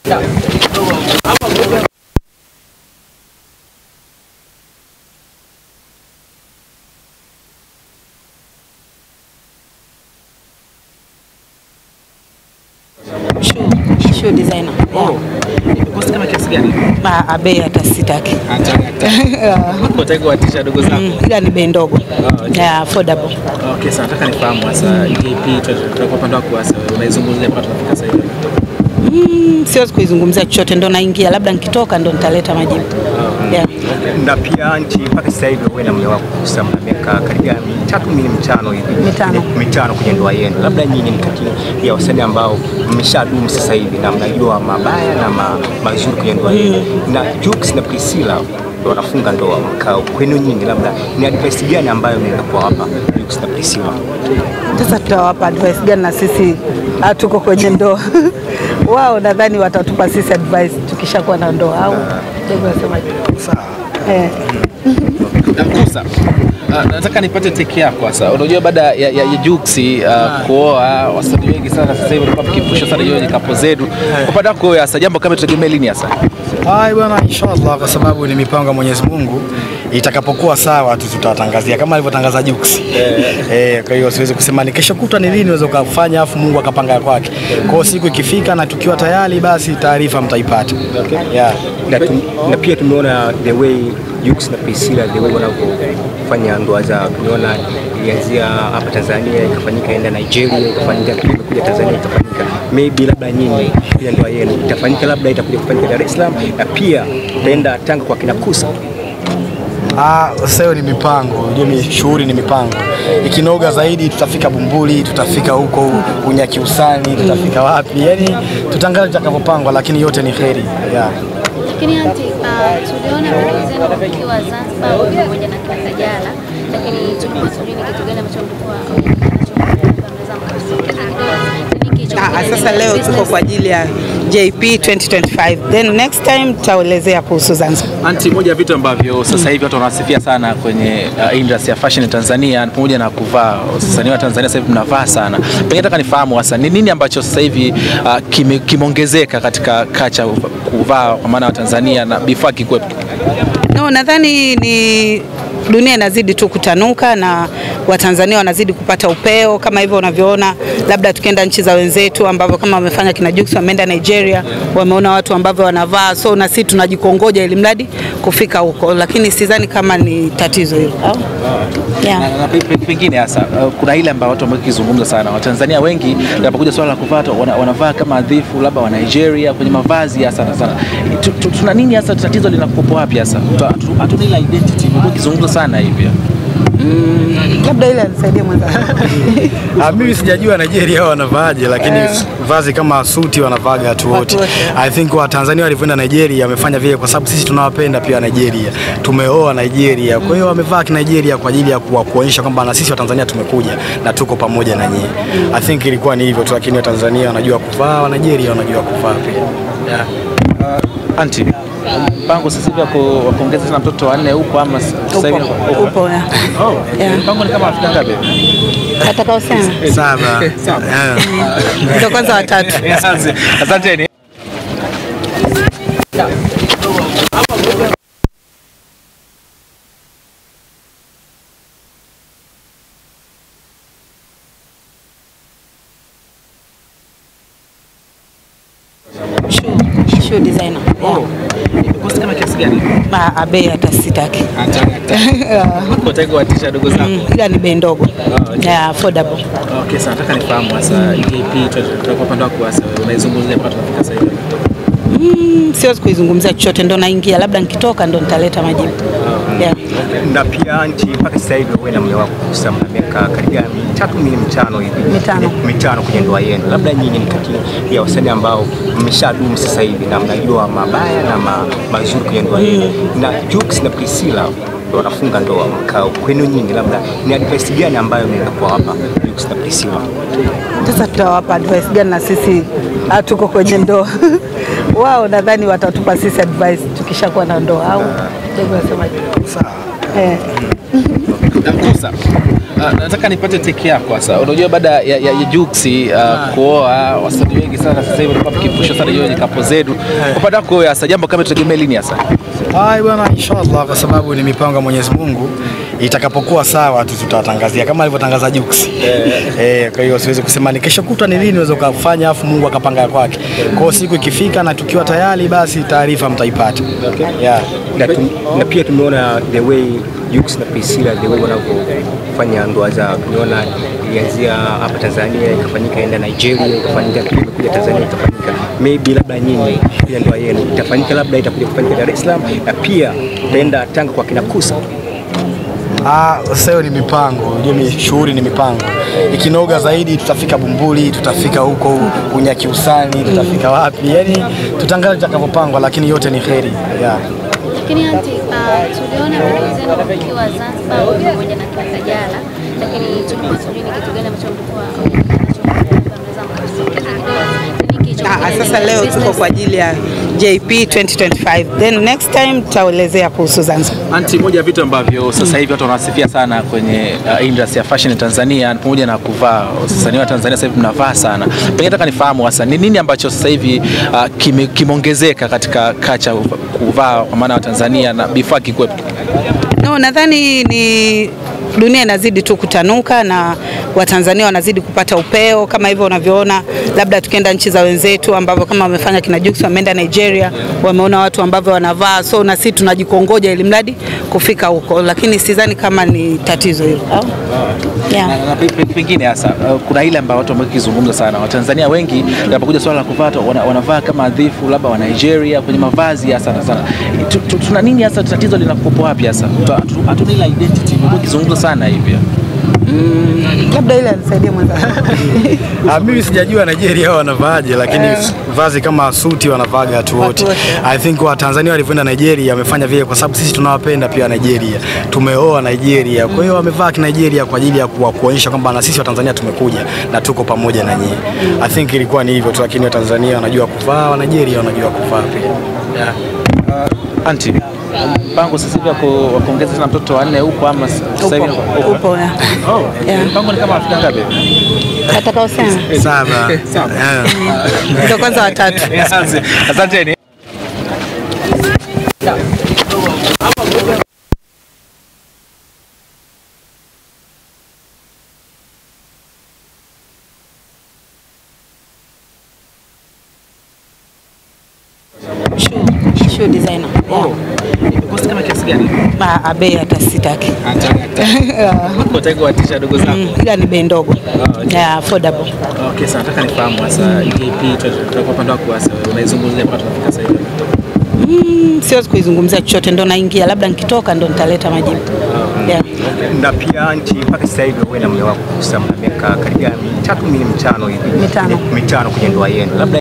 Shoe designer. Oh. Imekosta kama kiasi gani? Bei hata sitaki. Unataka kuwatisha dogo zako? Ila ni bei ndogo. Yeah, affordable. Okay, sasa nataka nifahamu hasa JP tutakuwa upande wako hasa unaizungumzia mpaka tunafika sasa hivi. Siwezi kuizungumzia chochote, ndo naingia, labda nikitoka ndo nitaleta majibu. Yeah. Na pia anti, mpaka sasa hivi wewe na mume wako kuhusu miaka karibia 3 5 hivi. Mitano kwenye ndoa yenu. Labda nyinyi ni kati ya wasanii ambao mmeshadumu sasa hivi na mnajua mabaya na mazuri kwenye ndoa yenu. Na Jux na Priscilla wanafunga ndoa mkao kwenu nyinyi, labda ni advice gani ambayo mnaweza kuwapa Jux na Priscilla? Sasa tutawapa advice gani na sisi hatuko kwenye ndoa? Wao nadhani watatupa sisi advice tukishakuwa na ndoa au ndio unasemaje? Sawa. Namkusa. Nataka nipate take yako sasa. Unajua baada ya Jux kuoa wasanii wengi sana sasa hivi walikuwa wakipusha sana hiyo kapo zetu. Kwa upande wako wewe sasa jambo kama tutegemea lini sasa? Hai bwana, inshallah kwa sababu ni mipango ya Mwenyezi Mungu, itakapokuwa sawa tu tutatangazia kama alivyotangaza Jux. Kwa hiyo siwezi kusema ni kesho kutwa ni lini unaweza kufanya afu Mungu akapanga kwake. Kwa hiyo siku ikifika na tukiwa tayari basi taarifa mtaipata. Okay. Yeah. Na pia tumeona the way Jux na Priscilla the way wanavyofanya ndoa zao. Tumeona ilianzia hapa Tanzania ikafanyika enda Nigeria, ikafanyika kuja Tanzania ikafanyika. Maybe labda nyinyi pia ndoa yenu itafanyika, labda itakuja kufanyika Dar es Salaam na pia itaenda Tanga kwa kina Kusa. Sasa hiyo ni mipango. Unajua shughuli ni mipango. Ikinoga zaidi tutafika Bumbuli, tutafika huko Unyakiusani, tutafika wapi? Yaani tutaangalia tutakavyopangwa, lakini yote ni kheri. Yeah. Lakini anti, tuliona video zenu mkiwa Zanzibar pamoja na kina Kajala, lakini tulikuwa tujui ni kitu gani ambacho mlikuwa Sasa leo tuko kwa ajili ya JP 2025. Then next time tutaelezea kuhusu Zanzibar. Anti, moja ya vitu ambavyo sasa hivi watu wanasifia sana kwenye industry ya fashion in Tanzania pamoja na kuvaa. Wasanii wa Tanzania sasa hivi mnavaa sana. Pengine nataka nifahamu hasa ni nini ambacho sasa hivi kimeongezeka katika culture kuvaa kwa maana wa Tanzania na before kikwepo. No, nadhani ni dunia inazidi tu kutanuka na Watanzania wanazidi kupata upeo kama hivyo unavyoona, labda tukienda nchi za wenzetu ambavyo kama wamefanya kina Jux wameenda Nigeria, wameona watu ambavyo wanavaa, so na sisi tunajikongoja ili mradi kufika huko, lakini sidhani kama ni tatizo hilo. Yeah. Na pengine hasa kuna ile ambayo watu wamekizungumza sana. Watanzania wengi wanapokuja swala la kuvaa wanavaa kama adhifu labda wa Nigeria kwenye mavazi hasa sana sana. Tuna nini hasa, tatizo linakupo wapi hasa? Hatuna ile identity imekuwa sana hivi. Labda ile anisaidie mwenzangu. Mimi sijajua Nigeria wanavaaje, lakini vazi kama suti wanavaga tu wote. I think wa Tanzania walivyoenda Nigeria wamefanya vile kwa sababu sisi tunawapenda pia Nigeria. Tumeoa Nigeria. Kwa hiyo wamevaa Nigeria kwa ajili ya kuonyesha kwamba na sisi wa Tanzania tumekuja na tuko pamoja na nyinyi. I think ilikuwa ni hivyo tu, lakini wa Tanzania wanajua kuvaa, wa Nigeria wanajua kuvaa pia. Yeah. Auntie, mpango sasa hivi wa kuongeza tena mtoto wa 4 huko ama sasa hivi upo? Oh, mpango ni kama afika ngapi? Atakao sana. 7. Ndio kwanza watatu. Asanteni. Shoe designer. Oh. Imekosta kama kiasi gani? Bei hata sitaki. Unataka kuwatisha dogo zako? Ila ni bei ndogo. Yeah, affordable. Okay, sasa nataka nifahamu hasa JP tutakuwa upande wako hasa unaizungumzia mpaka tunafika sasa hivi. Siwezi kuizungumzia chochote, ndo naingia, labda nikitoka ndo nitaleta majibu. Yeah. Na pia anti, mpaka sasa hivi wewe na mume wako kuhusu miaka karibia 3 5 hivi. Mitano kwenye ndoa yenu. Labda nyinyi ni kati ya wasanii ambao mmeshadumu sasa hivi na mnajua mabaya na mazuri kwenye ndoa yenu. Na Jux na Priscilla wanafunga ndoa mkao kwenu nyinyi, labda ni advice gani ambayo mnaweza kuwapa Jux na Priscilla? Sasa tutawapa advice gani na sisi hatuko kwenye ndoa? Wao nadhani watatupa sisi advice tukishakuwa na ndoa au ndio unasemaje? Sawa. Namkusa. Nataka nipate take yako sasa. Unajua baada ya Jux kuoa, wasanii wengi sana sasa hivi wanakuwa mkipusha sana hiyo kapo zetu. Kwa upande wako wewe sasa, jambo kama tutegemee lini sasa? Hai bwana, inshallah, kwa sababu ni mipango ya Mwenyezi Mungu, itakapokuwa sawa tu tutatangazia kama alivyotangaza Jux. Kwa hiyo siwezi kusema ni kesho kutwa ni lini unaweza kufanya afu Mungu akapanga kwake. Kwa hiyo siku ikifika na tukiwa tayari basi taarifa mtaipata. Okay. Yeah. Na pia tumeona the way Jux na Priscilla, the way wanavyofanya ndoa zao. Tumeona ilianzia hapa Tanzania ikafanyika enda Nigeria, ikafanyika kuja Tanzania ikafanyika. Maybe labda nyinyi pia ndoa yenu itafanyika, labda itakuja kufanyika Dar es Salaam na pia utaenda Tanga kwa kina Kusa. Sasa hiyo ni mipango. Unajua shughuli ni mipango. Ikinoga zaidi tutafika Bumbuli, tutafika huko Unyakiusani, tutafika wapi? Yaani tutaangalia tutakavyopangwa, lakini yote ni kheri. Yeah. Lakini anti, tuliona video zenu mkiwa Zanzibar pamoja na Kajala, lakini tulikuwa tujui ni kitu gani ambacho mlikuwa Sasa leo tuko kwa ajili ya JP 2025. Then next time tutaelezea kuhusu Zanzibar. Anti, moja ya vitu ambavyo sasa hivi watu wanasifia sana kwenye industry ya fashion Tanzania pamoja na kuvaa. Wasanii wa Tanzania sasa hivi mnavaa sana. Pengine nataka nifahamu hasa ni nini ambacho sasa hivi kimeongezeka katika kacha kuvaa kwa maana wa Tanzania na before kikwepo. No, nadhani ni dunia inazidi tu kutanuka na Watanzania wanazidi kupata upeo kama hivyo unavyoona, labda tukienda nchi za wenzetu ambavyo kama wamefanya kina Jux wameenda Nigeria, wameona watu ambavyo wanavaa, so na sisi tunajikongoja ili mradi kufika huko, lakini sidhani kama ni tatizo hilo. Yeah. Na pengine hasa kuna ile ambayo watu wamekizungumza sana. Watanzania wengi wanapokuja swala la kuvaa wanavaa kama adhifu labda wa Nigeria kwenye mavazi hasa sana. Tuna nini hasa, tatizo linakupo wapi hasa? Hatuna ile identity imekuwa kizungumza sana hivyo. Labda ile anisaidie mwenzangu. Mimi sijajua Nigeria wanavaaje, lakini vazi kama suti wanavaaga watu wote. I think wa Tanzania walivyoenda Nigeria wamefanya vile kwa sababu sisi tunawapenda pia Nigeria. Tumeoa Nigeria. Kwa hiyo wamevaa Nigeria kwa ajili ya kuonyesha kwamba na sisi wa Tanzania tumekuja na tuko pamoja na nyinyi. I think ilikuwa ni hivyo tu, lakini wa Tanzania wanajua kuvaa, wa Nigeria wanajua kuvaa pia. Yeah. Anti, mpango sasa hivi wa kuongeza tena mtoto wa 4 huko ama sasa hivi upo? Oh, mpango ni kama afika ngapi? Atakao sana. 7. Ndio kwanza watatu. Asante. Shoe designer. Oh. Cost kama kiasi gani? Bei hata sitaki. Hata utaki kuwatisha dogo zako. Ila ni bei ndogo. Yeah, affordable. Okay, sasa nataka nifahamu hasa JP tutakuwa upande wako hasa unaizungumzia mpaka tunafika sasa hivi. Siwezi kuizungumzia chochote, ndo naingia, labda nikitoka ndo nitaleta majibu. Yeah. Na pia anti, mpaka sasa hivi wewe na mume wako sasa mna miaka karibia 3 5 hivi. Mitano kwenye ndoa yenu. Labda